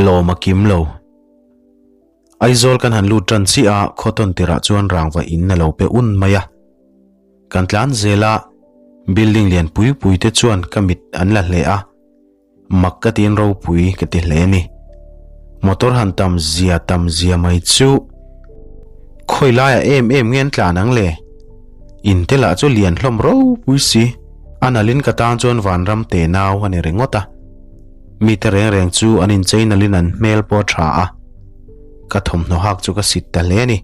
Lawm a kim lo. Aizawl kan han lut tan chiah a, khawtawn tirah chuan rangva in a lo pe un mai a. Kan tlan zel a, building lian pui pui te chuan ka mit an la hle a, mak ka tiin ropui ka ti hle a ni. Motor han tam zia tam zia mai chu khawi laiah em em nge an tlan ang le? In te lah chu lian hlawm ropui si, a nalhin ka tan chuan vanram te nau a ni ringawt a. Mite reng reng chu an inchei nalhin an hmel pawh a tha a, ka thawmhnaw hak chu ka sit ta hle a ni.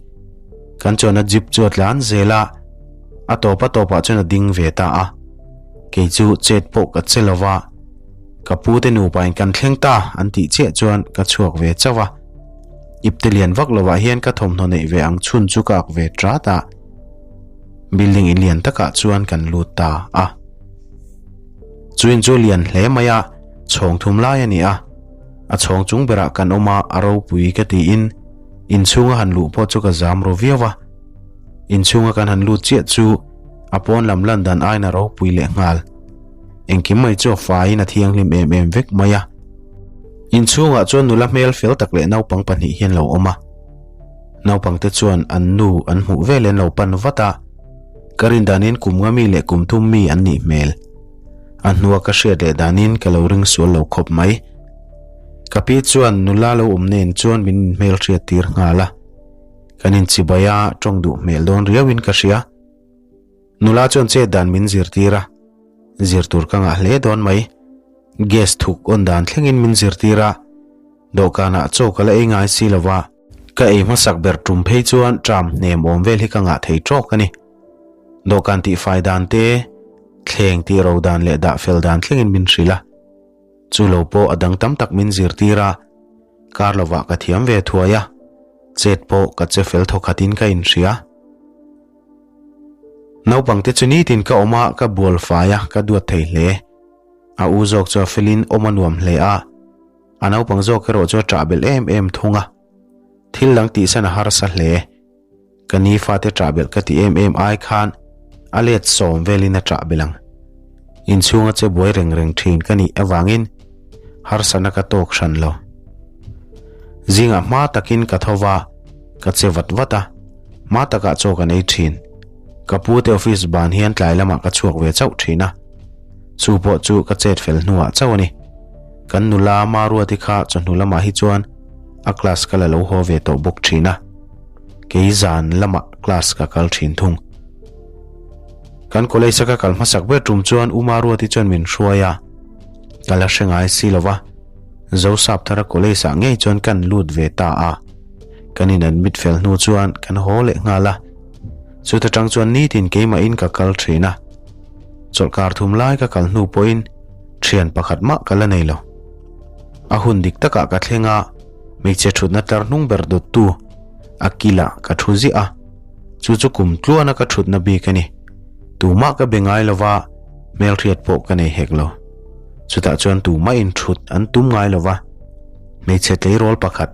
Kan chuan a jeep chu a tlan zel a, a tawp a tawpah chuan a ding ve ta a. Kei chu chet pawh ka che lo va, ka pu te nupa in kan thleng ta an tih chiah chuan ka chhuak ve chauh a. Ipte lian vak lovah hian ka thawmhnaw neih ve ang chhun chu ka ak ve tat a, building in lian takah chuan kan lut ta a. Chu in chu lian hle mai a, chhawng thum lai a ni a. A chhawng chung berah kan awm a, a ropui ka tiin inchhunga han luh pawh chu ka zam ro viau a. Inchhunga kan han lut chiah chu a pawn lam lan dan aiin a ropui leh nghal. Engkim mai chu a faiin a thianghlim em em vek mai a. Inchhungah chuan nula hmel fel tak leh naupang pahnih hian lo awm a. Naupangte chuan an nu an hmuh vel an lo pan vat a. Ka rin danin kum nga mi leh kum thum mi an nih hmel. A hnua ka hriat leh danin ka lo ring sual lo khawp mai. Ka pi chuan nula lo awm nen chuan min inhmel hriat tir nghal a. Kan inchibai a, tawng duh hmel dawn riauin ka hria. Nula chuan chet dan min zirtir a, zir tur ka ngah hle dawn mai. Gas thuk awn dan thlengin min zirtir a, dawhkanah chaw ka la ei ngai si lo va. Ka ei hmasak ber tum phei chuan tram hnem awm vel hi ka ngah thei tawk a ni. Dawhkan tihfai dan te, thleng tih ro dan leh dah fel dan thlengin min hrilh a. Chu lo pawh a dang tam tak min zirtir a, kar lovah ka thiam ve thuai a, chet pawh ka che fel thawkhatin ka inhria. Naupangte chu nitin ka awm a, ka bual fai a, ka duat thei hle. A u zawk chu a felin awm a nuam hle a. A naupang zawk erawh chu a ṭah belh em em thung a, thil dang tihsan a harsa hle. Ka ni fate ṭah belh ka ti em em ai khan a let sawm velin a ṭah belh ang. Inchhunga che buai reng reng ṭhin ka nih avangin harsatna ka tawk hran lo. Zingah hma takin ka tho va, ka che vat vat a, hma takah chaw kan ei ṭhin. Ka pute office ban hian tlai lamah ka chhuak ve chauh ṭhin a, chu pawh chu ka chet fel hnuah chauh a ni. Kan nula Maruati kha chawhnu lamah hi chuan a class ka la lo haw ve tawh bawk thin a, kei zan lamah class ka kal thin thung. Kan college a ka kal hmasak ber tum chuan U Maruati chuan min hruai a, ka la hre ngai si lova, Zosapthara college ah ngei chuan kan lut ve ta a, kan in admit fel hnu chuan kan haw leh nghal a, chuta tang chuan nitin keimahin ka kal thin a, chawlhkar thum lai ka kal hnu pawhin Thian pakhat mah ka la nei lo. A hun dik takah ka thleng a, hmeichhe thutna tlar hnung ber dawttu a kilah ka thu ziah a, chu chu kum tluana ka thutna bik a ni. Tumah ka be ngai lo va, hmelhriat pawh ka nei hek lo. Chutah chuan tumah in thut an tum ngai lo va, hmeichhe tleirawl pakhat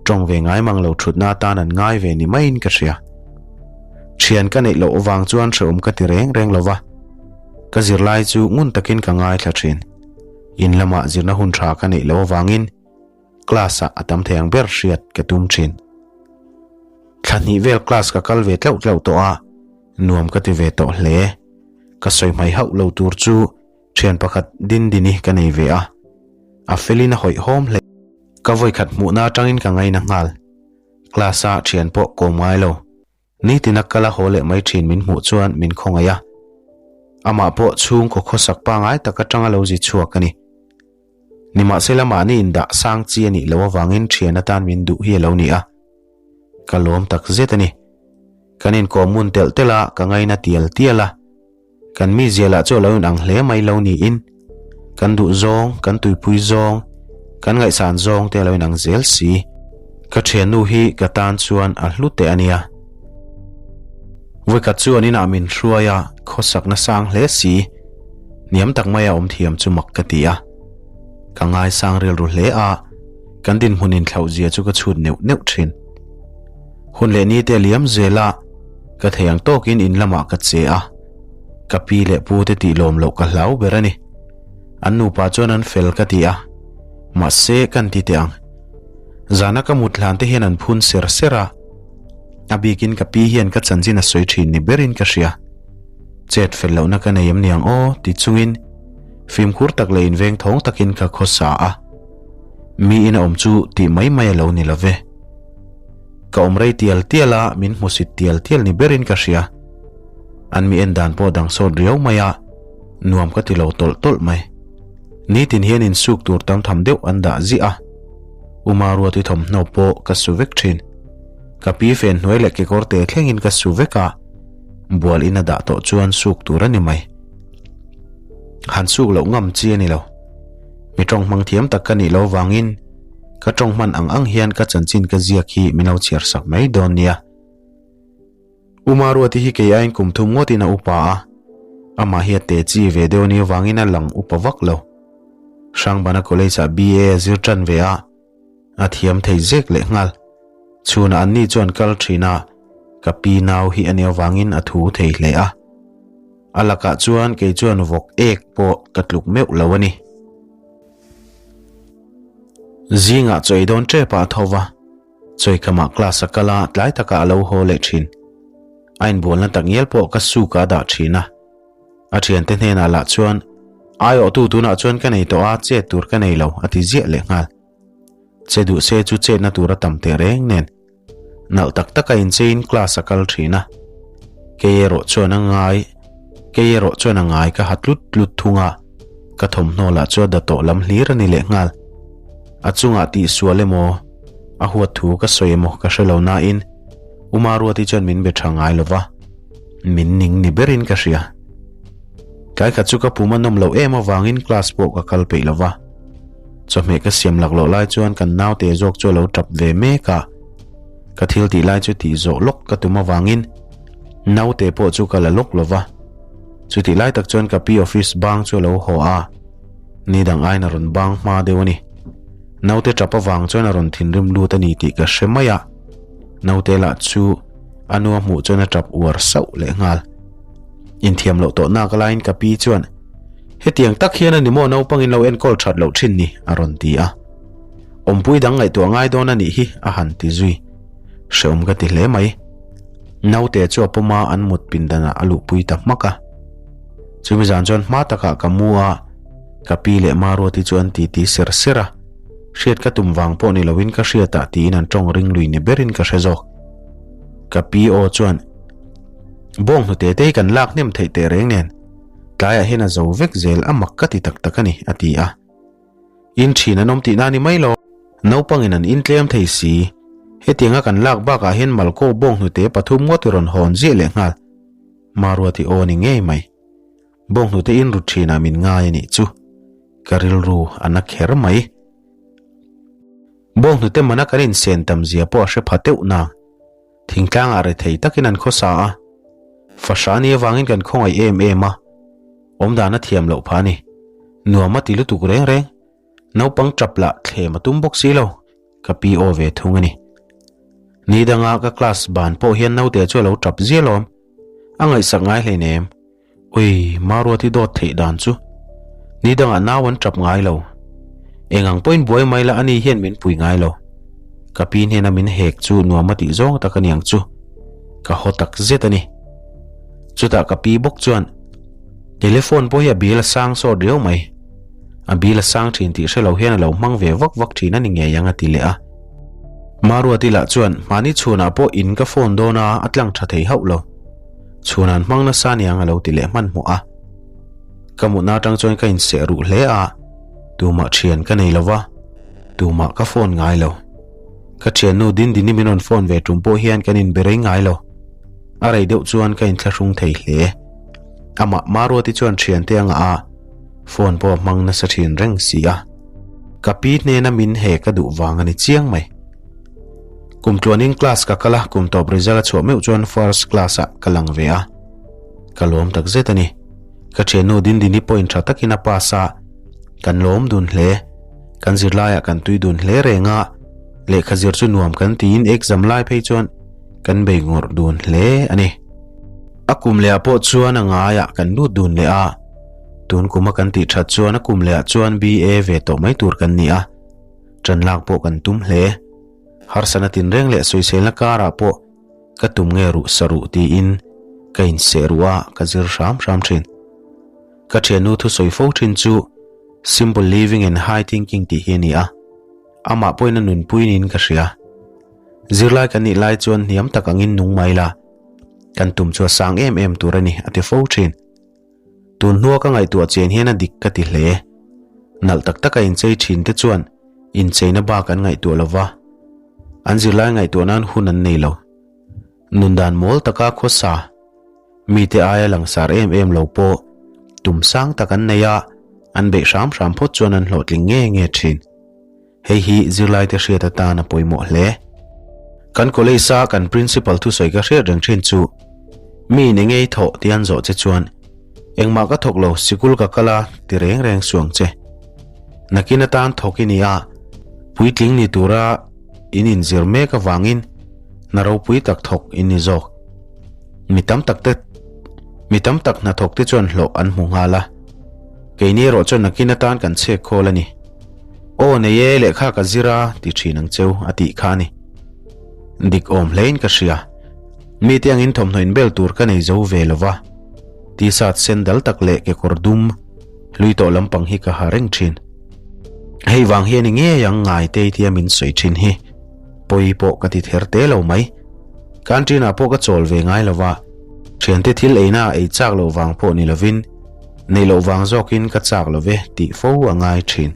tawng ve ngai mang lo thutna atan an ngai ve ni maiin ka hria. Thian ka neih loh avang chuan hrehawm ka ti reng reng lo va. Ka zirlai chu ngun takin ka ngaithla thin. In lamah zirna hun tha ka neih loh avangin class ah a tam thei ang ber hriat ka tum thin. Thla hnih vel class ka kal ve tlauh tlauh tawh a, nuam ka ti ve tawh hle. Ka sawi hmai hauh lo tur chu thian pakhat Dindini ka nei ve a, a felin a hawihhawm hle. Ka vawikhat hmuhna atangin ka ngaina nghal. Class a thian pawh kawm ngai lo. Nitin a kal a haw leh mai thin min hmuh chuan min khawngaih a. Amah pawh chhungkaw khawsak pangai tak atanga lo zi chhuak a ni. Nimahsela mahni indah sang chi a nih loh avangin thian atan min duh hi a lo ni a. Ka lawm tak zet a ni. Kan inkawm ngun telh telh a, ka ngaina tial tial a. Kan mizia lah chu a lo inang hle mai lo niin kan duh zawng, kan tuipui zawng, kan ngaihsan zawng te a lo inang zel si. Ka thiannu hi ka tan chuan a hlu teh a nia. Vawikhat chu an inah min hruai a, khawsakna sang hle si. Hniam tak maia awm thiam chu mak ka ti a. Ka ngaisang rilru hle a, kan dinhmun inthlauhzia chu ka chhut neuh neuh thin. Hun leh ni te a liam zel a, ka thei ang tawkin in lamah ka che a, ka pi leh pu te tih lawm loh ka hlau ber a ni. An nupa chuan an fel ka ti a, mahse kan ti teh ang. Zana ka mut hlan te hian an phun ser ser a, a bikin ka pi hian ka chanchin a sawi thin ni berin ka hria. Chet fel lohna ka nei em niang aw ti chungin fimkhur tak leh inveng thawng takin ka khawsa a. Mi ina awm chu tih mai mai a lo ni lo ve. Ka awm rei tial tial a, min hmusit tial tial ni berin ka hria. An mi en dan pawh dang sawt riau mai a, nuam ka ti lo tawlh tawlh mai. Nitin hian insuk tur tam tham deuh an dah ziah a, Uma Ruati thawmhnaw pawh ka su vek thin. Ka pi fen hnuai leh kekawr te thlengin ka su vek a, bual in a dah tawh chuan suk tur a ni mai. Han suk loh ngam chi a ni lo. Mi tawng hmang thiam tak ka nih lo vangin ka tawng hman ang ang hian ka chanchin ka ziak hi min lo chhiar sak mai dawn nia. Uma Ruati hi kei aiin kum thum ngawtin a upa a, amah hi a te chi ve deuh a nih avangin a lang upa vak lo. Hrangbana College ah BA a zir tan ve a, a thiam thei zek leh nghal. Chhunah anni chuan kal thin a, ka pi nau hi a nih avangin a thu thei hle a. A lakah chuan kei chuan vawk ek pawh ka tluk meuh lo a ni. Zingah chaw ei dawn tep ah a tho va, Chawikamah class a kal a, tlai takah a lo haw leh thin. A inbualna tak ngial pawh ka suk ah a dah thin a. A thiante hnenah lah chuan, Aiawhtu tunah chuan ka nei tawh a, chet tur ka nei lo, a ti ziah leh nghal. Che duh se chu chetna tur a tam teh reng nen. Nalh tak taka incheiin class a kal thin a. Kei erawh chuan a ngai, kei erawh chuan a ngai ka ha tlut tlut thung a, ka thawmhnaw lah chu a da tawh lam hlir a ni leh nghal. A chungah tihsual emaw, a huat thu ka sawi emaw ka hre lo nain Uma Ruati chuan min be tha ngai lo va, min ning ni berin ka hria. Tlai khat chu ka pum a nawm loh em avangin class pawh ka kal peih lo va. Chawhmeh ka siam lak loh lai chuan kan naute zawk chu a lo tap ve mek a. Ka thil tih lai chu tih zawh lawk ka tum avangin naute pawh chu ka la lawk lo va. Chutih lai tak chuan ka pi office bang chu a lo haw a, ni dang aiin a rawn bang hma deuh a ni. Naute tap avang chuan a rawn thinrim lut a ni tih ka hre mai a. Naute lah chu a nu a hmuh chuan a tap uar sauh leh nghal. Inthiam loh tawh nak laiin ka pi chuan, Hetiang tak hian a ni maw naupangin lo enkawl that loh thin ni? a rawn ti a. Awmpui dang ngaihtuah ngai dawn a nih hi a han ti zui. Hreawm ka ti hle mai. Naute chu a pawm a, an mut pindanah a luhpui ta hmak a. Chumi zan chuan hma takah ka mu a, ka pi leh Maruati chu an titi ser ser a. Hriat ka tum vang pawh ni loin ka hriatah tiin an tawng ring lui ni berin ka hre zawk. Ka pi aw chuan, Bawng hnute te hi kan lak hnem theih teh reng nen, tlaiah hian a zo vek zel a mak ka ti tak tak a ni, a ti a. In thin an awm tihna a ni mai lo. Naupangin an intlem thei si. Hetianga kan lak bakah hian Malko bawng hnute pathum ngawt i rawn hawn ziah leh nghal. Maruati aw a ni ngei mai. Bawng hnute in rut thinah min ngai a nih chu. Ka rilru a na kher mai. Bawng hnute mana kan insen tam zia pawh a hre pha teuh nang. Thingtlangah rethei takin an khawsa a, fahra ni avangin kan khawngaih em em a, awmdan a thiam loh phah a ni. Nuam a ti lutuk reng reng, naupang tap lah thlem a tum bawk si lo, ka pi aw ve thung a ni. Ni danga ka class ban pawh hian naute chu a lo tap zial awm, a ngaihsak ngai hleinem. Ui, Maruati dawt theih dan chu. Ni dangah nau an tap ngai lo. Eng ang pawhin buai mai la ani hian min pui ngai lo. Ka pi hnena min hek chu nuam a tih zawng tak a niang chu. Ka haw tak zet a ni. Chutah ka pi bawk chuan telephone pawh hi a bil a sang sawt riau mai. A bil a sang thin tih hre lo hian a lo hmang ve vak vak thin a ni ngei ang a ti leh a. Maruati lah chuan mahni chhunah pawh in ka phone dawn a, a tlang tha thei hauh lo. Chhun an hmang nasa niang a lo ti leh hmanhmawh a. Ka mutna atang chuan ka inseh ruh hle a, tumah thian ka nei lova, tumah ka phone ngai lo. Ka thiannu Dindini min rawn phone ve tum pawh hian kan inbe rei ngai lo. A rei deuh chuan ka inthlahrung thei hle. Amah Maruati chuan thiante a ngah a, phone pawh a hmang nasa thin reng si a. Ka pi hnena min he ka duh vang a ni chiang mai. Kum tluanin class ka kal a, kum tawp result a chhuah meuh chuan first class ah ka lang ve a. Ka lawm tak zet a ni. Ka thiannu Dindini pawhin tha takin a pass a, kan lawm dun hle. Kan zirlaiah kan tui dun hle reng a, lehkha zir chu nuam kan tiin exam lai phei chuan kan bei ngawrh dun hle a ni. A kum lehah pawh chuan a ngaiah kan lut dun leh a, tun kuma kan tih that chuan a kum lehah chuan BA ve tawh mai tur kan ni a, tan lak pawh kan tum hle. Harsana tinreng leh sawiselna karah pawh ka tum nge ruh sa ruh tiin ka inseh ruh a, ka zir hram hram thin. Ka thiannu thusawi fo thin chu Simple living and high thinking tih hi a ni a, amah pawhin a nunpui niin ka hria. Zirlai kan nih lai chuan hniam tak angin nung mai la, kan tum chu a sang em em tur a ni a ti fo thin. Tun hnua ka ngaihtuah chian hian a dik ka ti hle. Nalh tak taka inchei thin te chuan incheina bak an ngaihtuah lo va, an zirlai ngaihtuah nan hun an nei lo. Nundan mawl taka khawsa, mite aia langsar em em lo pawh tum sang tak an nei a, an beih hram hram phawt chuan an hlawhtling nge nge thin. Hei hi zirlaite hriat atan a pawimawh hle. Kan college a kan principal thusawi ka hriat reng thin chu, Mi in engei thawh tih an zawh che chuan, Engmah ka thawk lo, sikul ka kal a ti reng reng suang che. Nakin atan thawk i ni a, puitling ni tura in inzir mek avangin hna ropui tak thawk in ni zawk. Mi tam tak te mi tam tak hnathawk te chuan hlawh an hmu nghal a, keini erawh chuan nakin atan kan chhek khawl a ni. Aw nei e, lehkha ka zir a ti thin ang cheu a tih kha a ni. Dik awm hlein ka hria. Mite angin thawmhnaw inbel tur ka nei zo ve lo va, t-shirt sen dal tak leh kekawr dum hlui tawh lampang hi ka ha reng thin. Hei vang hian i ngei ang ngai tei tia min sawi thin hi pawi pawh ka ti ther te lo mai. Canteen ah pawh ka chawl ve ngai lo va, thiante thil eina ei chak loh vang pawh ni lovin neih loh vang zawkin ka chak lo ve tih fo a ngai thin.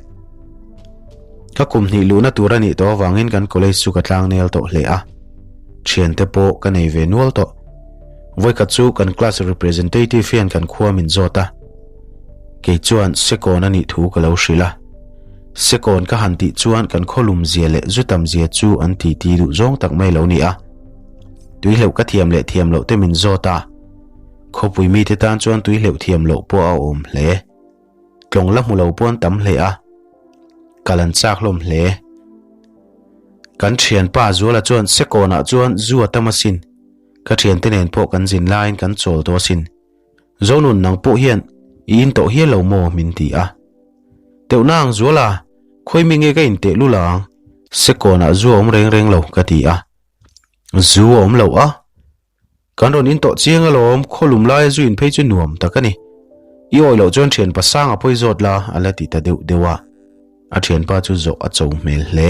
Ka kum hnih luhna tur a nih tawh avangin kan college chu ka tlang nel tawh hle a, thiante pawh ka nei ve nual tawh. Vawikhat chu kan class representative hian kan khua min zawt a, kei chuan Sekawn a nih thu ka lo hrilh a. Sekawn ka han tih chuan kan khaw lum zia leh zu tam zia chu an titi duh zawng tak mai lo ni a. Tuihleuh ka thiam leh thiam loh te min zawt a, khawpui mite tan chuan tuihleuh thiam loh pawh a awm hle. Tlawng la hmu lo pawh an tam hle a, kal an chak hlawm hle. Kan thianpa Zuala chuan Sekawnah chuan zu a tam asin, ka thiante nen pawh kan zin laiin kan chawl tawh asin. Zonun nang pawh hian i in tawh hial lo maw min ti a. Teuhna ang Zuala, khawi mi nge ka in teh lul ang? Sekawnah zu a awm reng reng lo ka ti a. Zu a awm loh a? Kan rawn in tawh chiang alawm, khawlum laia zu in phei chu nuam tak a ni. I awih loh chuan thianpa sanga pawi zawt la a la ti ta deuh deuh a. A thianpa chu zawh a cho hmel hle.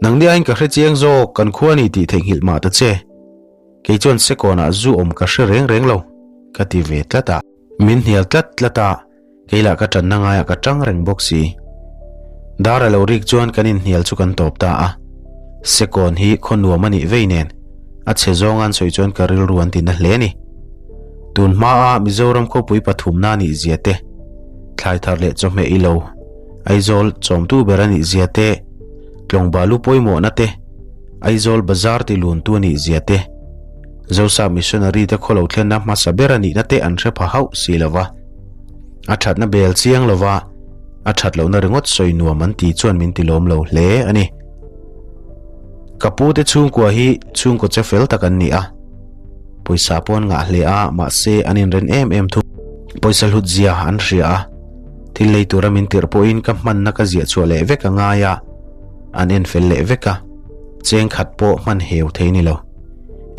Nangni aiin ka hre chiang zawk, kan khua ni tih theihnghilh mah ta che. Kei chuan Sekawnah zu awm ka hre reng reng lo, ka ti ve tlat a. Min hnial tlat tlat a, kei lah ka tanna ngaiah ka tang reng bawk si. Dar a lo rik chuan kan inhnial chu kan tawp ta a. Sekawn hi khaw nuam a nih vei nen, a chhe zawng an sawi chuan ka rilru an ti na hle a ni. Tun hmaa Mizoram khawpui pathumna a nih zia te, thlai thar leh chawhmeh i lo, Aizawl chawmtu ber a nih zia te, Tlawngbalu pawimawhna te, Aizawl bazar ti luntu a nih zia te, Zosa missionary te khawlo thlenna hmasa ber a nihna te an hre pha hauh si lo va. A thatna bel chiang lo va, a that lohna ringawt sawi nuam an ti chuan min ti lawm lo hle a ni. Ka pu te chhungkua hi chhungkaw che fel tak an ni a, pawisa pawh an ngah hle a, mahse an inren em em thung. Pawisa hlut zia an hria a. Thil lei tura min tirh pawhin ka hmanna ka ziah chhuah leh vek a ngai a, an en fel leh vek a, cheng khat pawh hman heu thei ni lo.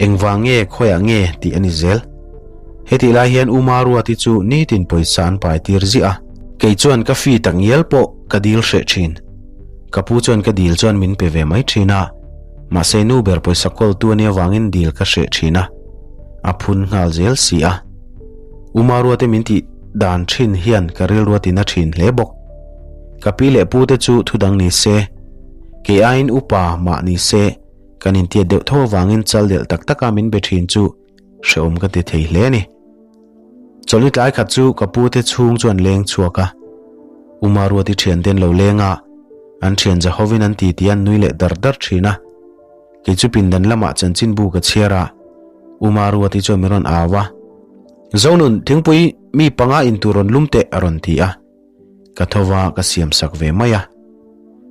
Engvang nge, khawiah nge tih a ni zel. Hetih lai hian U Maruati chu nitin pawisa an pai tir ziah a, kei chuan ka fee tak ngial pawh ka dil hreh thin. Ka pu chuan ka dil chuan min pe ve mai thin a, mahse nu ber pawisa kawltu a nih avangin dil ka hreh thin a, a phun nghal zel si a. U Maruate min tih dan thin hian ka rilru a tina thin hle bawk. Ka pi leh pu te chu thu dang ni se, kei aiin upa mah ni se, kan intiat deuh tho avangin chal delh tak taka min be thin chu hrehawm ka ti thei hle a ni. Chawlhni tlai khat chu ka pu te chhung chu an leng chhuak a, U Maruati thiante an lo leng a, an thian Jehovin an ti tih an nui leh dar dar thin a. Kei chu pindan lamah chanchinbu ka chhiar a, U Maruati chuan min rawn au a. Zonun, thingpui mi panga in tur rawn lum teh a rawn ti a, ka tho va ka siam sak ve mai a.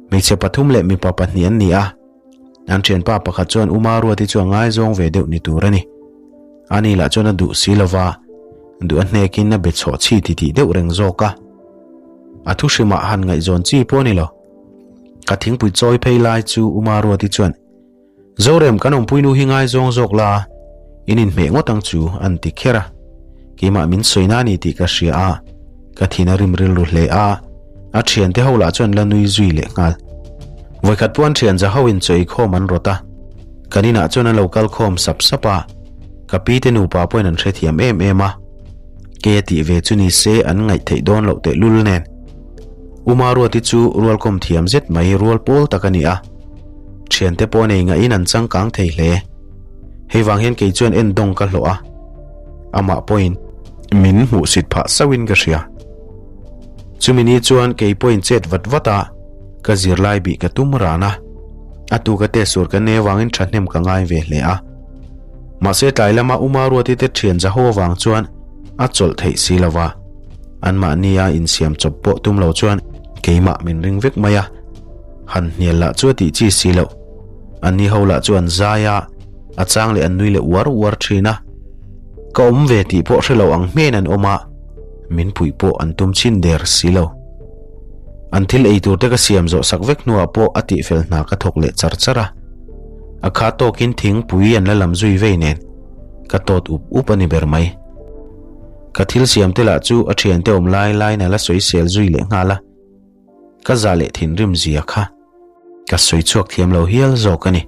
Hmeichhe pathum leh mipa pahnih an ni a, an thianpa pakhat chuan U Maruati chu a ngaizawng ve deuh ni tur a ni. Ani lah chuan a duh si lo va, duh a hnekin a be chhawh chhi titih deuh reng zawk a. A thu hrimah han ngaihzawn chi pawh a ni lo. Ka thingpui chawi phei lai chu Uma Ruati chuan, Zorem, kan awmpuinu hi ngaizawng zawk la, in inhmeh ngawt ang chu, an ti kher a. Keimah min sawi na ni tih ka hria a, ka thin a rim rilru hle a, a thiante ho lah chuan la nui zui leh nghal. Vawikhat pawh an thian za ho in chaw eikhawm an rawt a, kan inah chuan an lo kal khawm sap sap a, ka pi te nupa pawhin an hrethiam em em a, kei a tih ve chu ni se an ngaih theih dawn loh tehlul nen. U Maruati chu rualkawm thiam zet mai rual pawl tak a ni a, thiante pawh nei ngahin an changkang thei hle. Hei vang hian kei chuan en dawng ka hlawh a, amah pawhin min hmuhsit phah sauhin ka hria. Chumi ni chuan kei pawhin chet vat vat a, ka zirlai bih ka tum ran a, a tuka test tur ka nei avangin thahnem ka ngai ve hle a. Mahse tlai lama U Maruati te thian za ho avang chuan a chawlh theih si lo va, anmahnia insiam chawp pawh tum lo chuan keimah min ring vek mai a, han hnial lah chu a tih chi si loh. Anni ho lah chu an zai a, a chang leh an nui leh uar uar thin a. Ka awm ve tih pawh hre lo ang hmen an awm a, min puih pawh an tum chhin der si lo. An thil ei tur te ka siam zawh sak vek hnuah pawh a tihfel hna ka thawk leh char char a. A kha tawkin thingpui an la lam zui vei nen ka tawt up up a ni ber mai. Ka thil siam te lah chu a thiante awm lai laiin a la sawisel zui leh nghal a. Ka za leh thinrim zia kha ka sawi chhuak thiam lo hial zawk a ni.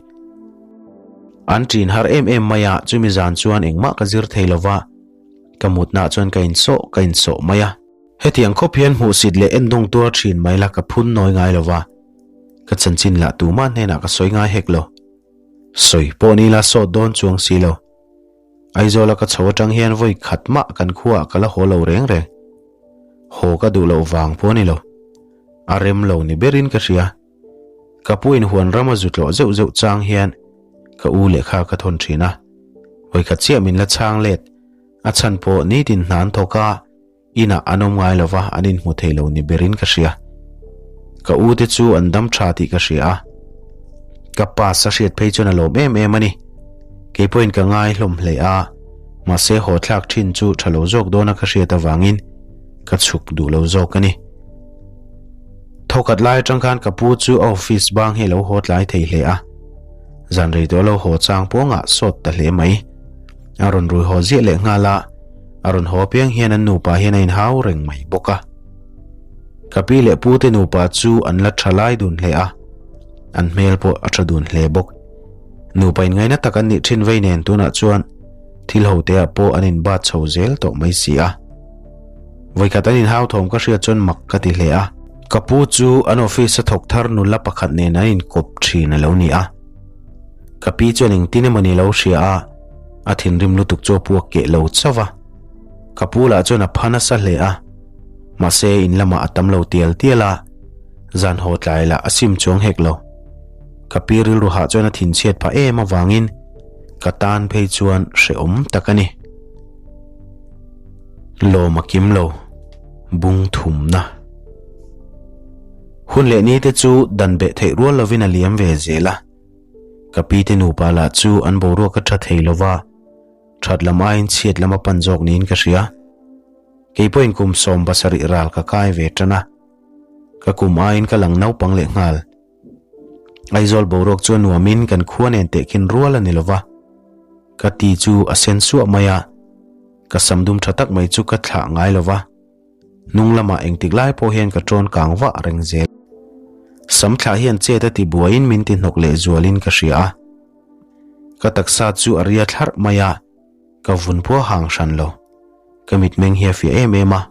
An ṭin har em em mai a, chumi zan chuan engmah ka zir thei lo va, ka mutnaah chuan ka insawh ka insawh mai a. Hetiang khawp hian hmuhsit leh endawng tuar ṭhin mai la ka phun nawi ngai lo va, ka chanchin lah tumah hnenah ka sawi ngai hek lo. Sawi pawh ni la sawt dawn chuang si lo. Aizawla ka chho atang hian vawi khat mah kan khuaah ka la haw lo reng reng. Haw ka duh loh vang pawh a ni lo. A rem lo ni berin ka hria. Ka pu in huan ram a zu tlawh zeuh zeuh chang hian ka u lehkha ka thawn thin a. Vawi khat chiah min la chhang let. A chhan pawh nitin hna an thawk a. Inah an awm ngai lova an inhmu thei lo ni berin ka hria. Ka u te chu an dam tha tih ka hria a. Ka pass a hriat phei chuan a lawm em em a ni. Kei pawhin ka ngai hlawm hle a, mahse haw thlak thin chu tha lo zawk dawna ka hriat avangin ka chhuk duh lo zawk a ni. Thawkhat lai atang khan ka pu chu a office bang hi a lo haw tlai thei hle a. Zan rei tawh lo haw chang pawngah sawt ta hle mai. A rawn rui haw ziah leh nghal a. A rawn haw apiang hian an nupa hian a inhau reng mai bawk a. Ka pi leh pu te nupa chu an la tha lai dun hle a, an hmel pawh a tha dun hle bawk. Nupa inngaina tak an nih thin vei nen tunah chuan thil ho te ah pawh an inbat chho zel tawh mai si a. Vawikhat an inhau thawm ka hriat chuan mak ka ti hle a. Ka pu chu an office a thawk thar nula pakhat nen an inkawp thin a lo ni a. Ka pi chuan engtin emaw ni lo hria a. A thinrim lutuk chu a puak keh lo chauh va, ka pu lah chuan a pha nasa hle a, mahse in lamah a tam lo tial tial a, zan haw tlai lah a sim chuang hek lo. Ka pi rilru hah chuan a thinchhiat phah em avangin ka tan phei chuan hrehawm tak a ni. Lawm a kim lo, bung thumna. Hun leh ni te chu dan beh theih rual lovin a liam ve zel a. Ka pi te nupa lah chu an boruak a tha thei lo va, that lam aiin chhiat lam a pan zawk niin ka hria. Kei pawhin kum 70 ral ka kai ve tan a, ka kum aiin ka lang naupang leh nghal. Aizawl boruak chu a nuamin kan khua nen tehkhin rual a ni lo va, ka ti chu a sen suah mai a, ka samdum tha tak mai chu ka thlah ngai lo va. Hnung lamah engtik lai pawh hian ka ṭawn kang vah reng zel. Sam thlah hian chet a ti buaiin min ti hnawk leh zualin ka hria a. Ka taksa chu a ria thlarh mai a, ka vun pawh a hang hran lo. Ka mitmeng hi a fiah em em a,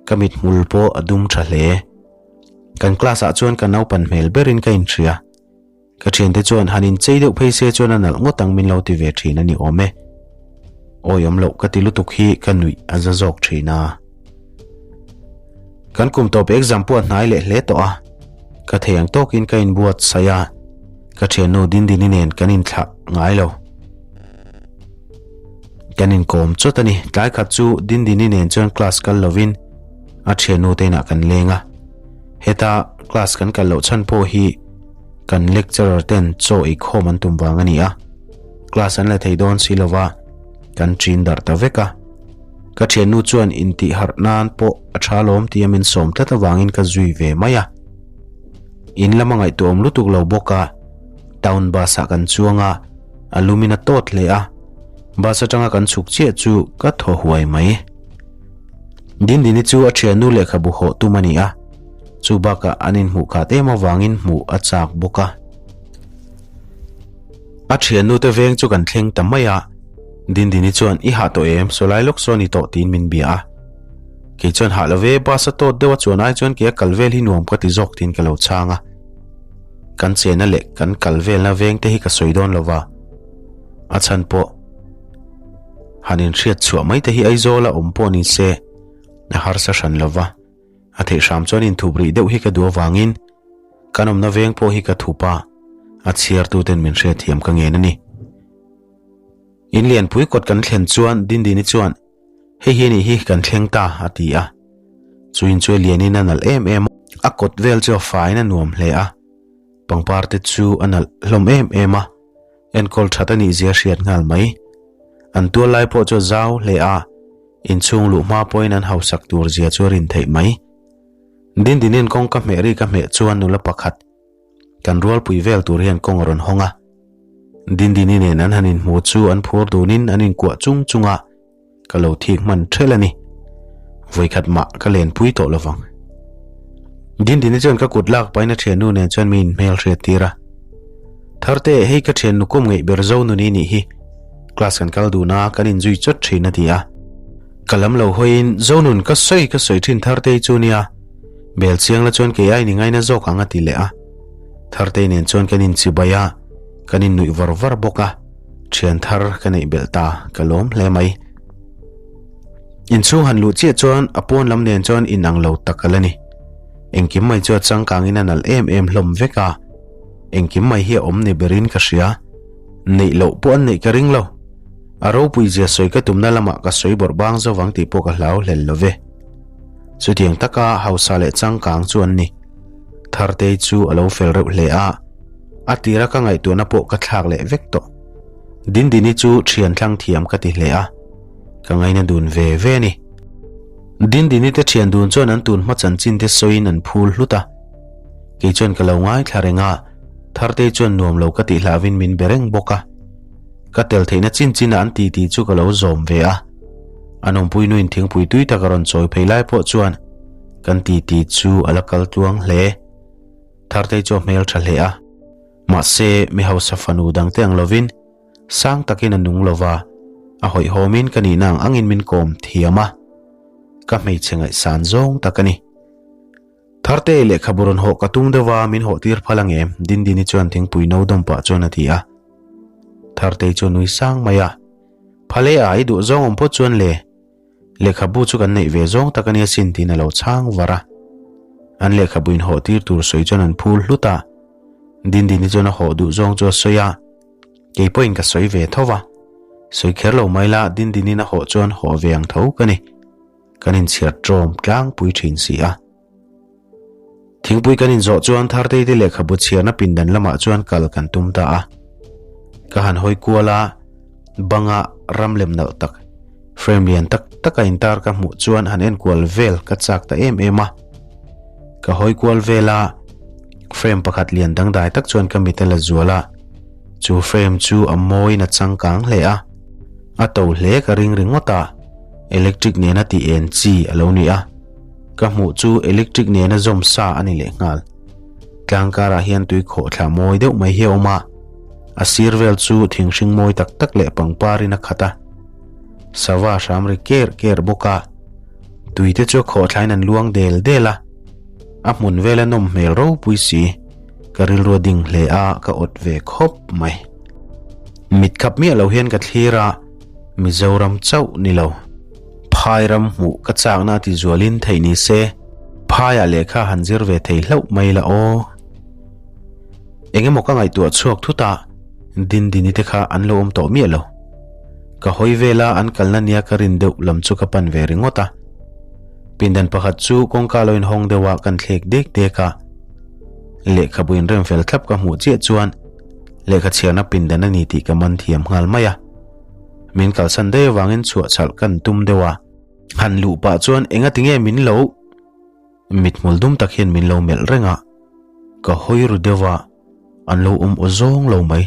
ka mithmul pawh a dum tha hle. Kan class ah chuan ka naupan hmel berin ka inhria. Ka thiante chuan han inchei deuh phei se chuan a nalh ngawt ang min lo ti ve thin a ni awm e. Awi awm loh ka ti lutuk hi ka nuih a za zawk thin a. Kan kum tawp exam pawh a hnai leh hle tawh a. Ka thei ang tawkin ka inbuat saih a, ka thiannu Dindini nen kan inthlah ngai lo. Kan inkawm chawt a ni. Tlai khat chu Dindini nen chuan class kal lovin a thiannu te inah kan leng a. Heta class kan kal loh chhan pawh hi kan lecturer ten chaw ei khawm an tum vang a ni a. Class an la thei dawn si lova kan ṭin darh ta vek a. Ka thiannu chuan intih harh nan pawh a tha lawm tia min sawm tlat avangin ka zui ve mai a. In lama ngaihtuahawm lutuk lo bawk a, town bus ah kan chuang a, a lumin a tawt hle a, bus atanga kan chhuk chiah chu ka thaw huai mai. Dindini chu a thiannu lehkhabu hawh tum a ni a, chu bakah an inhmuh khat em avangin hmuh a chak bawk a. A thiannu te veng chu kan thleng ta mai a, Dindini chuan i hah tawh em, saw lai lawk saw a ni tawh tiin min bia a. Kei chuan hah lo ve, bus a tawt deuh a chuan ai chuan kei a kal vel hi nuam ka ti zawk tiin ka lo chhang a. Kan chena leh kan kal velna veng te hi ka sawi dawn lo va, a chhan pawh han inhriat chhuah mai te hi Aizawl a awm pawh ni se a harsa hran lo va, a theih hram chuan inthup rih deuh hi ka duh avangin kan awmna veng pawh hi ka thup a, a chhiartuten min hriatthiam ka ngen a ni. In lianpui kawt kan thlen chuan Dindini chuan Hei hi anih hi kan thleng ta a ti a. Chu in chu a lianin a nalh em em a, a kawt vel chu a faiin a nuam hle a. Pangpar te chu a nalh hlawm em em a, enkawl that a nih zia hriat nghal mai. An tual lai pawh chu a zau hle a, inchhung luh hma pawhin an hausak tur zia chu a rin theih mai. Dindinin kawngka hmeh ri ka hmeh chuan nula pakhat Kan rualpui vel tur hian kawng a rawn hawng a. Dindini nen an han inhmu chu an phur dunin an inkuah chung chung a, ka lo thik hman ṭhelh a ni. Vawikhat mah ka lenpui tawh lo vang. Dindini chuan ka kut lak pahin a ṭhiannu nen chuan mi inhmel hriat tir a. Tharte, hei ka ṭhiannu kum ngeih ber Zonuni nih hi. Class kan kal dun a, kan inzui chawt ṭhin a ti a. Ka lam lo hawiin Zonun ka sawi ka sawi ṭhin Thartei chu nia. Bel chiang la chuan kei ain i ngaina zawk ang a ti leh a. Thartei nen chuan kan inchibai a, kan innuih var var bawk a, thian thar ka neih belh ta, ka lawm hle mai. Inchhung han luh chiah chuan a pawn lam nen chuan inang lo tak a la ni. Engkim mai chu a changkangin a nalh em em hlawm vek a, engkim mai hi a awm ni berin ka hria. Neih loh pawh an neih ka ring lo. A ropui zia sawi ka tumna lamah ka sawi bawrh bang zo vang tih pawh ka hlau hlel lo ve. Chutiang taka hausa leh changkang chu an ni. Thartei chu a lo fel reuh hle a, a tira ka ngaihtuahna pawh ka thlak leh vek tawh. Dindini chu thian thlang thiam ka ti hle a, ka ngaina dun ve ve a ni. Dindini te thian dun chuan an tun hma chanchin te sawiin an phul hlut a. Kei chuan ka lo ngaithla reng a, Thartei chuan nuam lo ka tih hlauhin min be reng bawk a. Ka tel theihna chin chinah an titi chu ka lo zawm ve a. A nawmpui nuin thingpui tui tak a rawn chawi phei lai pawh chuan kan titi chu a la kal tluang hle. Thartei chu a hmel tha hle a. Mahse, mi hausa fanu dangte ang lovin sang takin a nung lova, a hawihhawmin ka nihna ang angin min kawm thiam a. Ka hmeichhe ngaihsan zawng tak a ni. Tharte, lehkhabu rawn hawh ka tum deuh a, min hawh tir phal ang em? Dindini chuan thingpui no dawm pah chuan a ti a. Thartei chu a nui sang mai a. Phal e a, i duh zawng awm phawt chuan le. Lehkhabu chu kan neih ve zawng tak a nia sin tiin a lo chhang var a. An lehkhabu inhawh tir tur sawi chuan an phul hlut a. Dindini chuan a hawh duh zawng chu a sawi a. Kei pawhin ka sawi ve tho va. Sawi kher lo mai la, Dindinin a hawh chuan hawh ve ang tho ka ni. Kan inchhiar ṭawm tlangpui ṭhin si a. Thingpui kan inzawh chuan Thartei te lehkhabu chhiarna pindan lamah chuan kal kan tum ta a. Ka han hawi kual a, banga ram lem nalh tak, frame lian tak taka intar ka hmuh chuan han enkual vel ka chak ta em em a. Ka hawi kual vel a, frame pakhat lian dangdai tak chuan ka mit a la zual a. Chu frame chu a mawiin a changkang hle a, a to hle ka ring ringawt a. Electric nena tih en chi a lo ni a, ka hmuh chu electric nena zawm sa a ni leh nghal. Tlang karah hian tui khawh thla mawi deuh mai hi a awm a, a sir vel chu thing hring mawi tak tak leh pangpar in a khat a. Sava hram ri ker ker bawk a, tui te chu a khawh thlain an luang del del a, a hmun vela nawm hmel ropui si, ka rilru a ding hle a, ka awt ve khawp mai. Mit khap miah lo hian ka thlir a. Mizoram chauh ni lo. Phai ram hmuh ka chakna a ti zualin theih ni se, phaiah lehkha han zir ve thei hlauh mai la aw. Engemaw ka ngaihtuah chhuak thut a, Dindini te kha an lo awm tawh miah lo. Ka hawi vela an kalna nia ka rin deuh lam chu ka pan ve ringawt a. Pindan pakhat chu kawngka lo inhawng deuh a kan thlek dek dek a. Lehkhabu inrem fel thlap ka hmuh chiah chuan lehkha chhiarna pindan a ni tih ka man thiam nghal mai a. Min kalsan daih avangin chhuah chhalh kan tum deuh a. Han luh pah chuan enga tinge min lo mithmul dum tak hian min lo melh reng a. Ka hawi ru deuh a, an lo awm aw zawng lo mai.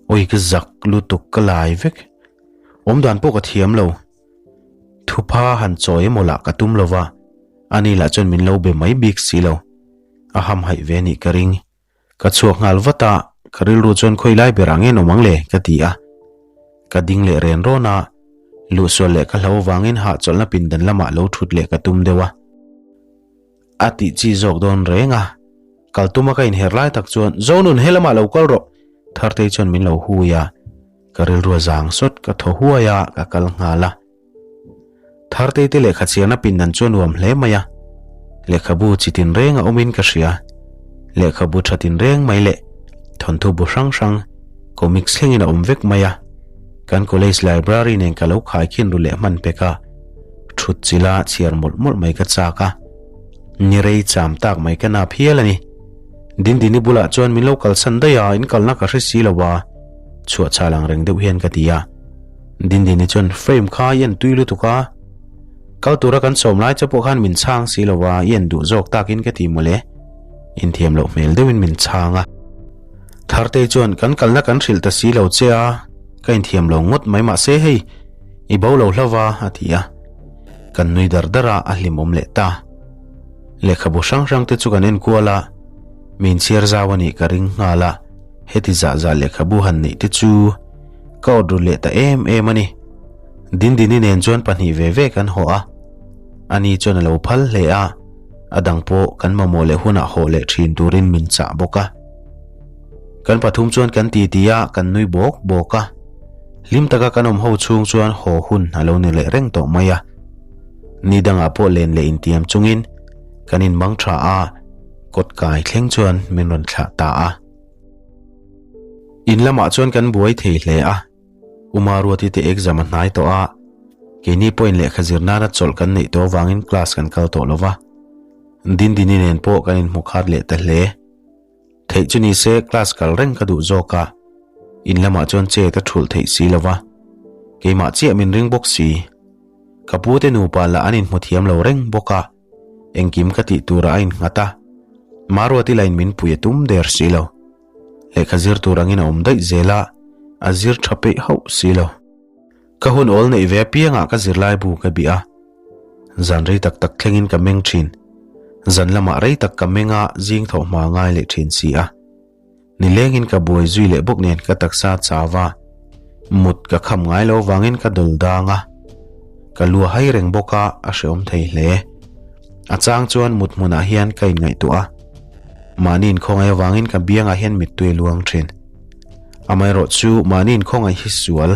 Awi ka zak lutuk ka lai vek. Awm dan pawh ka thiam lo. Thupha han chawi emaw lah ka tum lo va, ani lah chuan min lo be mai bik si lo. A hamhaih ve nih ka ring. Ka chhuak nghal vat a, ka rilru chuan khawi lai berah nge nawm ang le ka ti a. Ka ding leh ren rawn a, luhsual leh ka hlo avangin hahchawlhna pindan lamah lo thut leh ka tum deuh a. A tih chi zawk dawn reng a, kal tuma ka inher lai tak chuan Zonun helamah lo kal rawh Thartei chuan min lo hui a, ka rilru a zang sawt ka thaw huai a, ka kal nghal a. Thartei te lehkha chhiarna pindan chu a nuam hle mai a, lehkhabu chi tinreng a awmin ka hria. Lehkhabu tha tinreng mai leh thawnthu bu hrang hrang comics thlengin a awm vek mai a, kan college library nen ka lo khaikhin ru leh hman pek a. Thut chila chhiar mawlh mawlh mai ka chak a, ni rei cham tak mai ka nap hial a ni. Dindini bulah chuan min lo kalsan daih a, in kalna ka hre si lo a, chhuah chhal ang reng deuh hian ka ti a. Dindini chuan frame kha i en tui lutuk a, kal tura kan sawm lai che pawh khan min chhang si lo a, i en duh zawk takin ka ti mawle. Inthiam loh hmel deuhin min chhang a. Thartei chuan kan kalna kan hrilh ta si lo che a, ka inthiam lo ngawt mai mahse hei, I bo lo hlo va, a ti a. Kan nui dar dar a, a hlimawm leh ta. Lehkhabu hrang hrang te chu kan en kual a, min chhiar zau a nih ka ring nghal a, heti zah zah lehkhabu han neih te chu ka awt ru leh ta em em a ni. Dindini nen chuan pahnih ve ve kan haw a, ani chuan a lo phal hle a, a dang pawh kan mamawh leh hunah haw leh thin turin min chah bawk a. Kan pathum chuan kan titi a, kan nui bawk bawk a. Hlim taka kan awm ho chhung chuan haw hun a lo ni leh reng tawh mai a. Ni dangah pawh len leh intiam chungin kan inmang tha a, kawt kai thleng chuan min rawn thlah ta a. In lamah chuan kan buai thei hle a, Uma Ruati te exam a hnai tawh a, keini pawhin lehkha zir nana chawlh kan neih tawh avangin class kan kal tawh lo va. Dindini nen pawh kan inhmu khat leh ta hle. Theih chu ni se class kal reng ka duh zawk a, in lamah chuan chet a thulh theih si lo va, keimah chiah min ring bawk si. Ka pu te nupa lah an inhmu thiam lo reng bawk a, engkim ka tih turah a innghat a, Maruati lain min pui a tum der si lo. Lehkha zir tur angin a awm daih zel a, a zir tha peih hauh si lo. Ka hun awl neih ve apiangah ka zirlaibu ka bih a, zan rei tak tak thlengin ka meng thin. Zan lamah rei tak ka meng a, zing thawh hma ngai leh thin si a. Nilengin ka buai zui leh bawk nen ka taksa chau a, mut ka kham ngai lo vangin ka dawl dang a. Ka lu a hai reng bawk a, a hrehawm thei hle. A chang chuan mut hmunah hian ka inngaihtuah a, mahni inkhawngaih avangin ka biangah hian mittui a luang thin. Amaherawh chu mahni inkhawngaih hi sual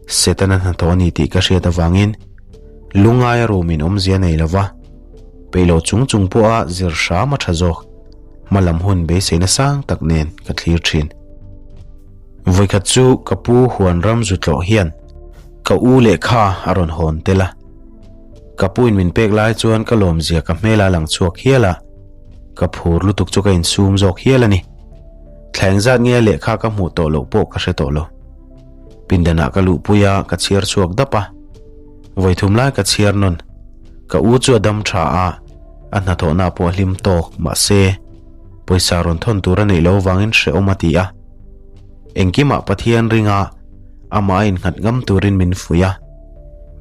Setana hnathawh a ni tih ka hriat avangin lungaia rumin awmzia nei lova peih lo chung chung pawha zir hram a tha zawk hmalam hun beiseina sang tak nen ka thlir thin. Vawikhat chu ka pu huan ram zu tlawh hian ka u lehkha a rawn hawn tel a. Ka puin min pek lai chuan ka lawmzia ka hmel a lang chhuak hial a, ka phur lutuk chu ka insum zawk hial a ni. Thla engzat nge lehkha ka hmuh tawh loh pawh ka hre tawh lo. Pindanah ka luhpui a, ka chhiar chhuak dap a. Vawithum lai ka chhiar nawn. Ka u chu a dam tha a, a hnathawhna pawh a hlim tawk, mahse, pawisa rawn thawn tur a neih loh avangin hrehawm a ti a. Engkimah Pathian ringa amah a innghat ngam turin min fuih a.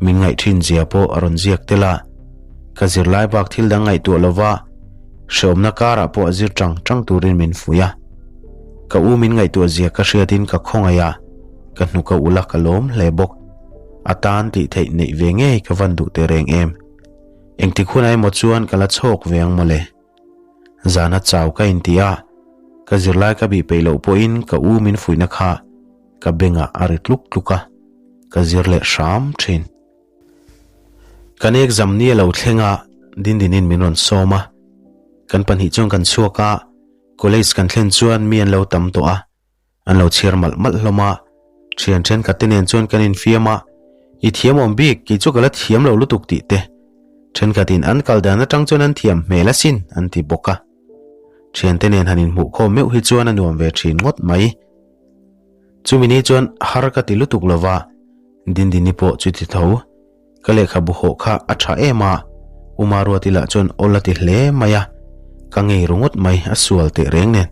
Min ngaih thin zia pawh a rawn ziak tel a. Ka zirlai bak thil dang ngaihtuah lova, Hrehawmna karah pawh a zir tang tang turin min fuih a. Ka u min ngaihtuah zia ka hriatin ka khawngaih a, ka hnuk a ulh a ka lawm hle bawk. A tan tih theih neih ve ngei ka van duh teh reng em. Engtik hunah emaw chuan ka la chhawk ve ang mawle. Zana chau ka inti a, ka zirlai ka bih peih loh pawhin ka u min fuihna kha ka bengah a ri tluk tluk a, ka zir leh hram thin. Kan exam ni a lo thleng a, Dindinin min rawn sawm a. Kan pahnih chuan kan chhuak a, college kan thlen chuan mi an lo tam tawh a, an lo chhiar malh malh hlawm a. Thian thenkhat te nen chuan kan infiam a, I thiam awm bik, kei chu ka la thiam lo lutuk tih te. Thenkhatin an kal dan atang chuan an thiam hmel asin an ti bawk a. Thiante nen han inhmuh khawm meuh hi chuan a nuam ve thin ngawt mai. Chumi ni chuan har ka ti lutuk lova, Dindini pawh chu ti tho. Ka lehkhabu hawh kha a tha em a, Uma Ruati lah chuan awl a ti hle mai a. Ka ngei ru ngawt mai, a sual teh reng nen.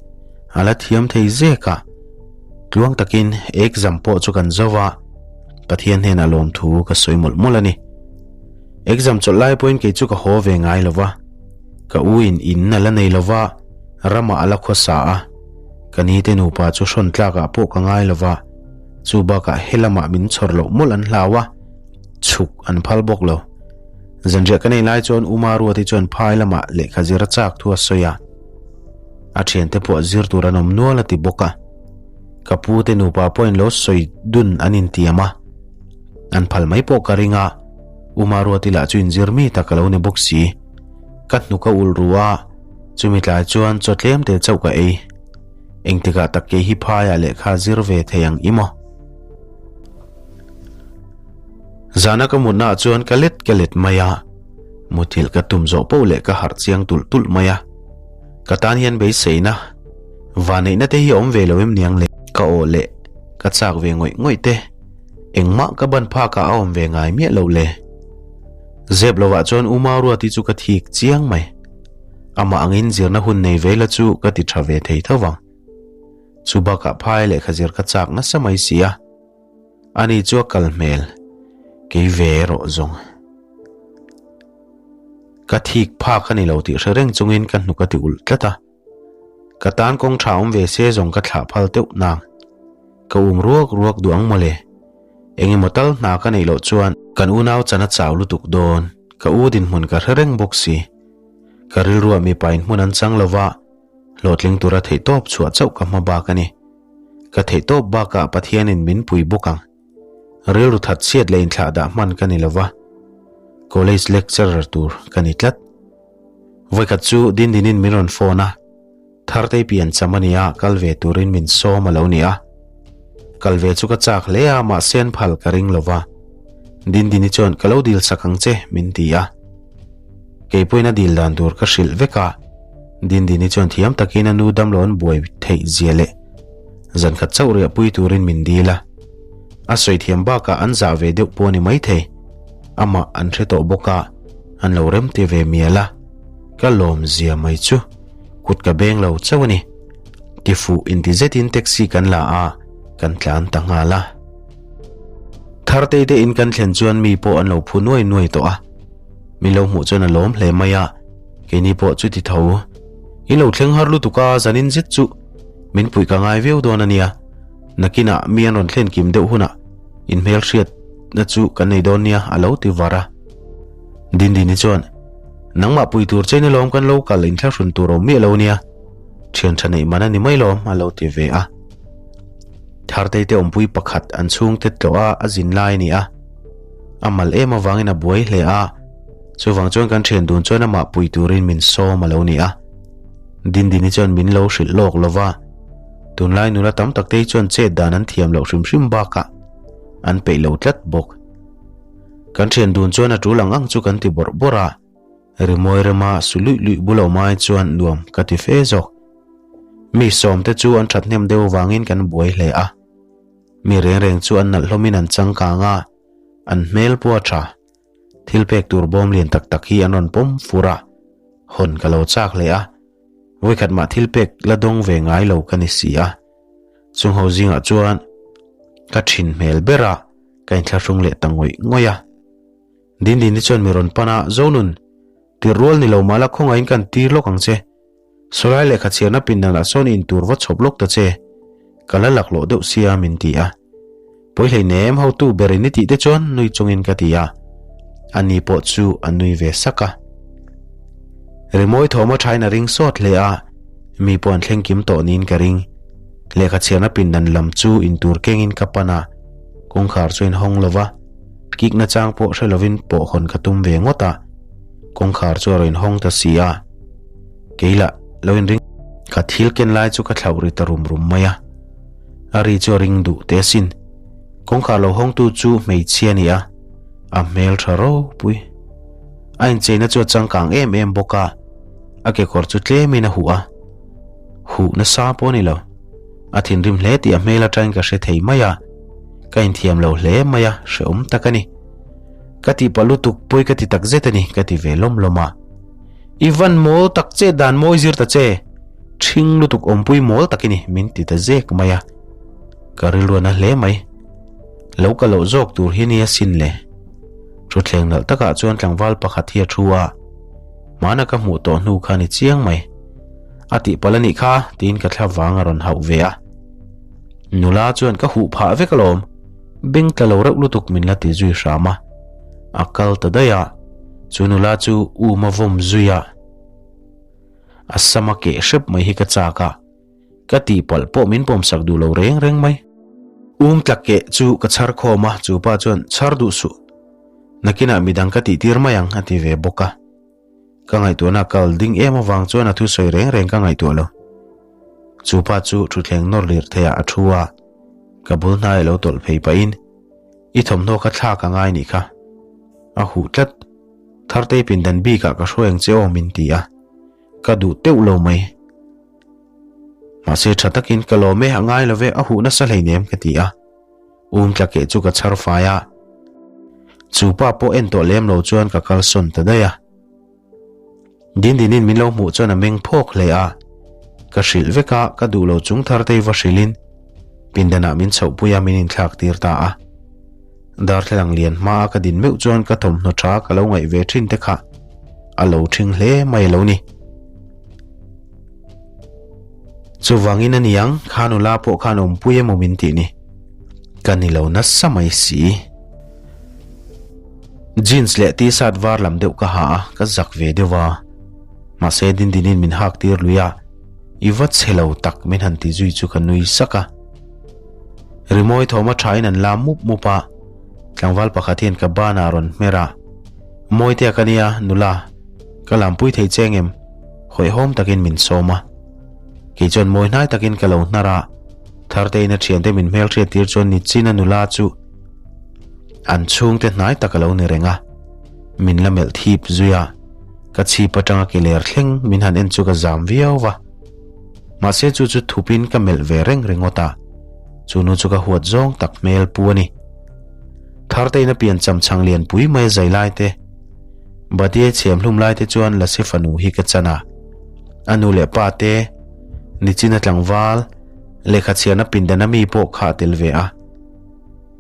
A la thiam thei zek a. Tluang takin exam pawh chu kan zo a, Pathian hnenah lawmthu ka sawi mawlh mawlh a ni. Exam chawlh lai pawhin kei chu ka haw ve ngai lo va, ka u in in a la nei lo va, ramah a la khawsa a, ka ni te nupa chu hrawn tlakah pawh ka ngai lo va, chu bakah he lamah min chhawr loh mawlh an hlau a, chhuk an phal bawk lo. Zanriah ka nei lai chuan U Maruati chuan phai lamah lehkha zir a chak thu a sawi a, a thiante pawh zir tur an awm nual a ti bawk a, ka pu te nupa pawhin lo sawi dun an intiam a, an phal mai pawh ka ring a, U Maruati lah chu inzir mi tak a lo ni bawk si. Ka hnuk a ulh ru a, chumi tlai chuan chaw tlem te chauh ka ei. Engtikah tak kei hi phaiah lehkha zir ve thei ang i maw? Zana ka mutnaah chuan ka let ka let mai a, muthilh ka tum zawh poh leh ka harh chiang tulh tulh mai a. Ka tan hian beiseina, vanneihna te hi a awm ve lo em niang le? Ka aw leh ka chak ve ngawih ngawih te, engmah ka ban phakah a awm ve ngai miah lo le. Zep lovah chuan U Mauruati chu ka thik chiang mai. Amah angin zirna hun nei ve la chu ka ti tha ve thei tho vang. Chu bakah phai lehkha zir ka chak nasa mai si a. Ani chu a kal hmel, kei ve erawh zawng. Ka thik phak a ni lo tih hre reng chungin ka hnuk a ti ulh tlat a. Ka tan kawng tha awm ve se zawng ka thlah phal teuh nang. Ka um ruak ruak duh ang mawle. Eng emaw tal hna ka neih loh chuan kan unau chan a chau lutuk dawn. Ka u dinhmun ka hre reng bawk si. Ka rilruah mipa in hmun an chang lova, hlawhtling tura theihtawp chhuah chauh ka hma bak a ni. Ka theihtawp bakah Pathianin min pui bawk ang. Rilru that chhiat leh inthlah dah hman ka ni lova, college lecturer tur ka ni tlat. Vawikhat chu Dindinin min rawn phone a, Thartei pian cham a nia, kal ve turin min sawm a lo ni a. Kal ve chu ka chak hle a, mahse an phal ka ring lova. Dindini chuan ka lo dil sak ang che min ti a. Kei pawhin a dil dan tur ka hrilh vek a, Dindini chuan thiam takin a nu damlo an buai theih zia leh zan khat chauh riahpui turin min dil a. A sawi thiam bakah an zah ve deuh pawh a ni maithei. Amah an hre tawh bawk a, an lo rem ti ve mial a. Ka lawm zia mai chu kut ka beng lo chauh a ni. Tifuh inti zetin taxi kan la a, kan tlan ta nghal a. Thartei te in kan thlen chuan mi pawh an lo phu nuai nuai tawh a. Min lo hmuh chuan a lawm hle mai a, keini pawh chuti tho. I lo thleng har lutuk a, zanin zet chu min puih ka ngai viau dawn a nia. Nakinah mi an rawn thlen kim deuh hunah inhmel hriatna chu kan nei dawn nia a lo ti var a. Dindini chuan, Nangmah pui tur che ni lawm kan lo kal inthlahrun tur awm miah lo nia, thian tha neih man a ni mai lawm a lo ti ve a. Thartei te awmpui pakhat an chhungte tlawh a a zin lai a ni a. A mal em avangin a buai hle a, chuvang chuan kan thian dun chuan amah pui turin min sawm a lo ni a. Dindini chuan min lo hrilh lawk lo va, tunlai nula tam tak te hi chuan chet dan an thiam loh hrim hrim bakah an peih lo tlat bawk. Kan thian dun chuan a tul ang ang chu kan ti bawrh bawrh a, rimawi rema su luih luih bul awm ai chuan nuam ka ti fe zawk. Mi sawmte chu an thathnem deuh avangin kan buai hle a. Mi reng reng chu an nalh hlawmin an changkang a, an hmel pawh a tha. Thil pek tur bawm lian tak tak hi an rawn pawm fur a, hawn ka lo chak hle a. Vawikhat mah thil pek la dawng ve ngai lo ka ni si a. Chung ho zingah chuan ka thin hmel ber a, ka inthlahrung leh ta ngawih ngawih a. Dindini chuan mi rawn pan a, Zonun, tirh rual ni lo mahla khawngaihin kan tir lawk ang che. Sawlai lehkha chhiarna pindanah sawn in tur va chhawp lawk ta che, ka la laklawh deuh sia min ti a. Pawi hleinem hotu ber in i tih te chuan nui chungin ka ti a, ani pawh chu a nui ve sak a. Rimawi thawm a thain a ring sawt hle a, mi pawh an thleng kim tawh niin ka ring. Lehkha chhiarna pindan lam chu in tur kengin ka pan a, kawngkhar chu a inhawng lo va, kik nachang pawh hre lovin pawh hawn ka tum ve ngawt a, kawngkhar chu a rawn inhawng ta si a. Kei lah lo inring. Ka thil ken lai chu ka thlauh ri ta rum rum mai a. A ri chu a ring duh teh asin. Kawngkhar lo hawngtu chu hmeichhia a ni a, a hmel tha ropui. A incheina chu a changkang em em bawk a, a kekawr chu tlemin a huh a. Huh nasa pawh a ni lo. A thinrim hle tih a hmel atangin ka hre thei mai a, ka inthiam lo hle mai a, hrehawm tak a ni. Ka tihpalh lutuk pawi ka ti takzet a ni ka ti ve lawm lawm a. I van mawl tak che dan mawi zir ta che, ṭhing lutuk awmpui mawl tak i ni min ti ta zek mai a. Ka rilru a na hle mai. Lo ka loh zawk tur hi nia sin le. Thutthleng nalh takah chuan tlangval pakhat hi a thu a, hmana ka hmuh tawh hnu kha ni chiang mai. A tihpalh a nih kha tiin ka thla vang a rawn hauh ve a. Nula chuan ka huh phah vek alawm, beng tla lo reuh lutuk min la ti zui hram a. A kal ta daih a, chu nula chu um a vawm zui a. A sama keh hrep mai hi ka chak a. Ka tihpalh pawh min pawmsak duh lo reng reng mai. Um tla keh chu ka chhar khawm a, chu pa chuan chhar duh suh. Nakinah midang ka tihtir mai ang a ti ve bawk a. Ka ngaihtuahna kal ding em avang chuan a thusawi reng reng ka ngaihtuah lo. Chu pa chu thutthleng nawr lir theiah a thu a, ka bul hnai a lo tawlh phei pahin i thawmhnaw kha thlak a ngai nih kha. A huh tlat. Thartei pindan bikah ka hruai ang che aw min ti a. Ka duh teuh lo mai. Mahse tha takin ka lawm e, a ngai lo ve, a huh nasa hleinem ka ti a. Um tla keh chu ka chhar fai a. Chu pa pawh en tawh lem lo chuan ka kal sawn ta daih a. Dindinin min lo hmuh chuan a meng phawk hle a. Ka hrilh vek a, ka duh lo chung thar te va hrilhin pindanah min chhohpui a min inthlak tir ta a. Darthlalang lian hmaa ka din meuh chuan ka thawmhnaw tha ka lo ngaih ve thin te kha a lo thing hle mai a lo ni. Chuvangin a niang, kha nula pawh khan awmpui emaw min tih ni. Ka ni lo nasa mai si. Jeans leh t-shirt var lam deuh ka ha a, ka zak ve deuh a. Mahse Dindinin min hak tir lui a, i va chhe lo tak min han ti zui chu ka nui sak a. Rimawi thawm a thain an lam mup mup a, tlangval pakhat hian ka banah a rawn hmer a, Mawitea ka nia, nula, ka lampui thei che engem? Hawihhawm takin min sawm a. Kei chuan mawi hnai takin ka lo hnar a, Thartein a thiante min hmelhriat tir chuan Nichina nula chu an chhungte hnai tak a lo ni reng a. Min la melh thip zui a, ka chhip atanga ke ler thleng min han en chu ka zam viau va. Mahse chu chu thupin ka melh ve reng ringawt a, chu nu chu ka huat zawng tak hmel pu a ni. Thartein a pian cham chhang lian pui mai a zai lai te, Batie chhiam hlum lai te chuan Lasi fanu hi ka chan a. A nu leh pa te, Nichina tlangval, lehkha chhiarna pindana mi pawh kha a tel ve a.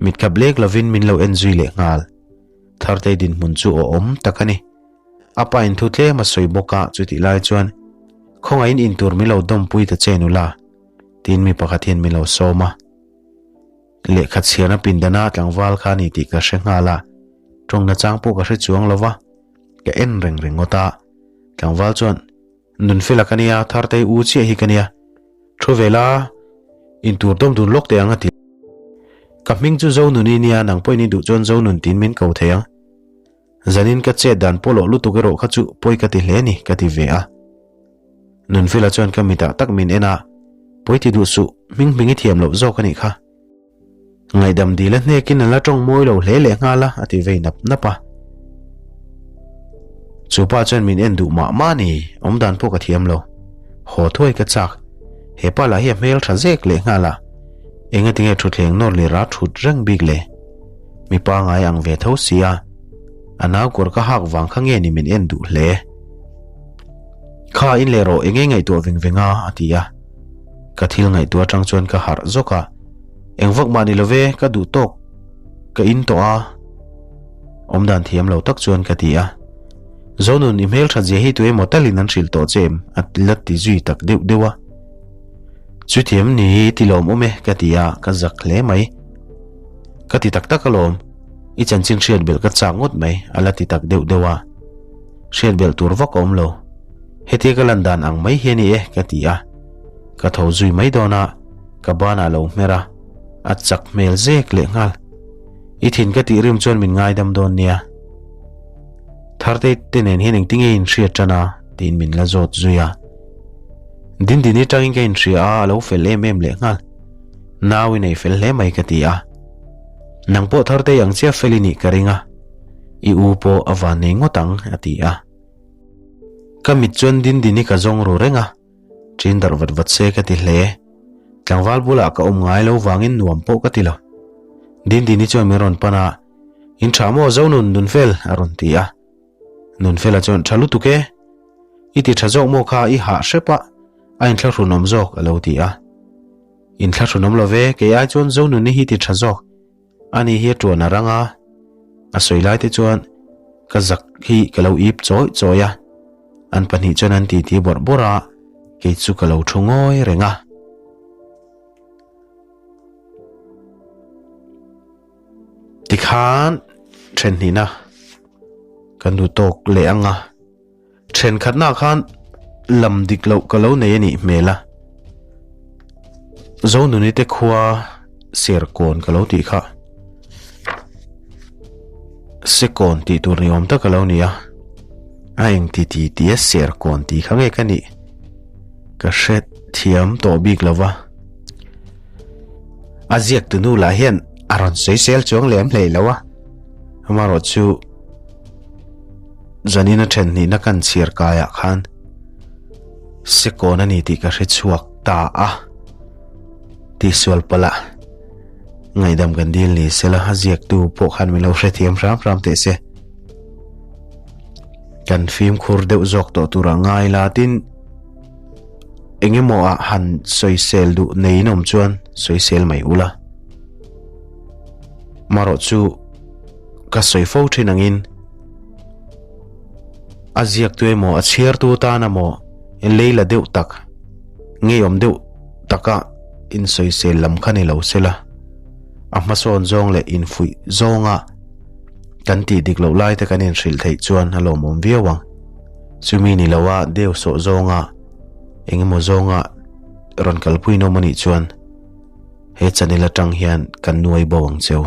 Mitkhap lek lovin min lo en zui leh nghal. Thartei dinhmun chu awhawm tak a ni. A pa in thu tlem a sawi bawk a, chutih lai chuan, Khawngaihin intur min lo dawmpui ta che nula, tiin mi pakhat hian min lo sawm a. Lehkha chhiarna pindana tlangval kha a ni tih ka hre nghal a, tawngna chang pawh ka hre chuang lo va, ka en reng ringawt a. Tlangval chuan, Nunfela ka nia, Thartei u chiah hi ka nia. Thu ve la, intur dawm dun lawk teh ang a ti. Ka hming chu Zonuni nia, nang pawhin i duh chuan Zonun tiin min ko thei ang. Zanin ka chet dan pawlawh lutuk erawh kha chu pawi ka ti hle ni, ka ti ve a. Nunfela chuan ka mitah tak min en a, Pawi ti duh suh, hming hming i thiam loh zawk a nih kha. Ngaihdam dil a hnekin a la tawng mawi lo hle leh nghal a, a ti vei nap nap a. Chu pa chuan min en duh mah mah ni, awmdan pawh ka thiam lo. Haw thuai ka chak, he pa lah hi a hmel tha zek leh nghal a, engatinge thutthleng nawr leh ra thut reng bik le? Mi pangai ang ve tho sia, a nau kawr ka hak vang kha nge ni min en duh hle. Kha in leh rawh enge ngaihtuah veng veng a a ti a. Ka thil ngaihtuah atang chuan ka harh zawk a, eng vak mah ni lo ve ka duh tawk ka in tawh a. Awmdan thiam lo tak chuan ka ti a. Zonun i hmel that zia hi tu emaw talin an hrilh tawh che em a la ti zui tak deuh deuh a. Chutiam ni ti lawm awm e ka ti a, ka zak hle mai. Ka ti tak tak alawm, i chanchin hriat belh ka chak ngawt mai a la ti tak deuh deuh a. Hriat belh tur vak a awm lo. Hetia ka lan dan ang mai hi a ni e ka ti a. Ka tho zui mai dawn a, ka banah lo hmer a, a chak hmel zek leh nghal. I thin ka tih rim chuan min ngaidam dawn nia. Thartei te nen hian engtinge i inhriat tan a? tiin min la zawt zui a. Dindini tangin ka inhria a, a lo fel em em leh nghal. Nau i nei fel hle mai ka ti a. Nang pawh Thartei ang chiah fel i nih ka ring a. I u pawh a van nei ngawt ang a ti a. Ka mit chuan Dindini ka zawng ru reng a, ṭin darh vat vat se ka ti hle. Tlangval bulah ka awm ngai lo vangin nuam pawh ka ti lo. Dindini chuan min rawn pan a, In ṭha maw Zonun, Nunfel a rawn ti a. Nunfela chuan, Ṭha lutuk e. I ti tha zawk maw kha i hah hrep a, a inthlahrunawm zawk a lo ti a. Inthlahrunawm lo ve, kei ai chuan Zonuni hi ti tha zawk. Ani hi a tuan a rang a, a sawi lai te chuan ka zak hi ka lo ip chawi chawi a, an pahnih chuan an titi bawrh bawrh a, kei chu ka lo thu ngawi reng a. Tikhan then hnihna kan duh tawk leh ang a. Thenkhatna khan lam dik loh ka lo nei a nih hmel a. Zonuni te khua Serkawn ka lo tih kha Sekawn tih tur ni awm tak a lo ni a. A eng ti ti ti a Serkawn tih kha nge ka nih ka hre thiam tawh bik lo va. A ziak tu nu lah hian a rawn sawisel chuang lem hlei lo a. Amaherawhchu. Zanina then hnihna kan chhiar kaiah khan sekawn a ni tih ka hre chhuak ta a, tihsual palh a ngaihdam kan dil ni sela a ziaktu pawh khan min lo hrethiam hram hram teh se. Kan fimkhur deuh zawk tawh turah ngai la tin eng emaw ah han sawisel duh neiin awm chuan sawisel mai ula. Marawh chu. Ka sawi fo thin angin a ziaktu emaw a chhiartu tan emaw leila deuh tak ngeiawm deuh taka insawisel lam kha ni lo sela a hmasawn zawng leh infuih zawnga kan tih dik loh lai te kan inhrilh theih chuan a lawmawm viau ang. Chumi ni loa deu sawh zawnga engemaw zawnga rawn kalpui nawm anih chuan he channel atang hian kan nuai bo ang cheu.